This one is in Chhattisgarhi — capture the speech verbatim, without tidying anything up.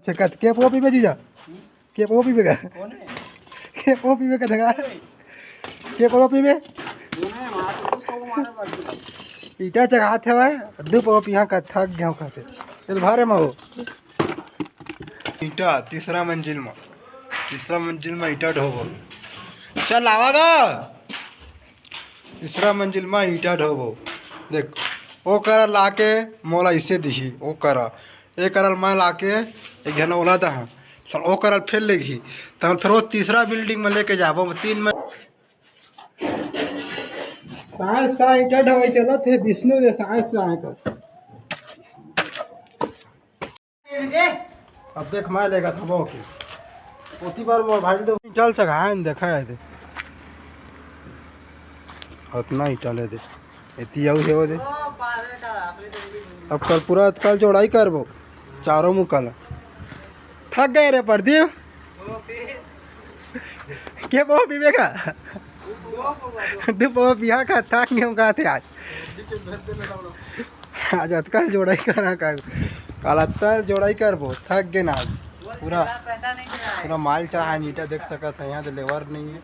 चकत के पो पीबे जीजा? के पो पीबे का? के पो पीबे का धगा? के पो पीबे? ईटा चघात हवय, दू पो पिहा का, थक गया कहते। चल भारे मा हो। ईटा तीसरा मंजिल मा, तीसरा मंजिल मा ईटा ढोबो। चल आवा गा। तीसरा मंजिल मा ईटा ढोबो। देख, ओ करा लाके मोला इसे दिही, ओ करा। ए करा मैं लाके एक घन ओला दहा। चल ओ करा फेर लेगी। तहन फेर वो तीसरा बिल्डिंग में लेके जाबो, तीन में। साए साए ईटा ढोबई चलत हे विष्णु दे, साए साए कस। अब देख, मैं लेगा था वो के। ओती बार मोर भाई तो चल सका है, देखा है दे। उतना ही चले दे। एती आऊ हे वो दे। अब कल पूरा कल जोड़ाई करबो। चारों मुकल। थक गए रे प्रदीप। के वो पीबे का? दू पो पिहा का, थक गए का थे आज। आज अतका जोड़ाई करा का, काल अतका जोड़ाई करबो, थक गे ना आज। पूरा, पूरा माल चढ़ा है, ईटा देख सकत है, यहाँ तो लेबर नहीं है।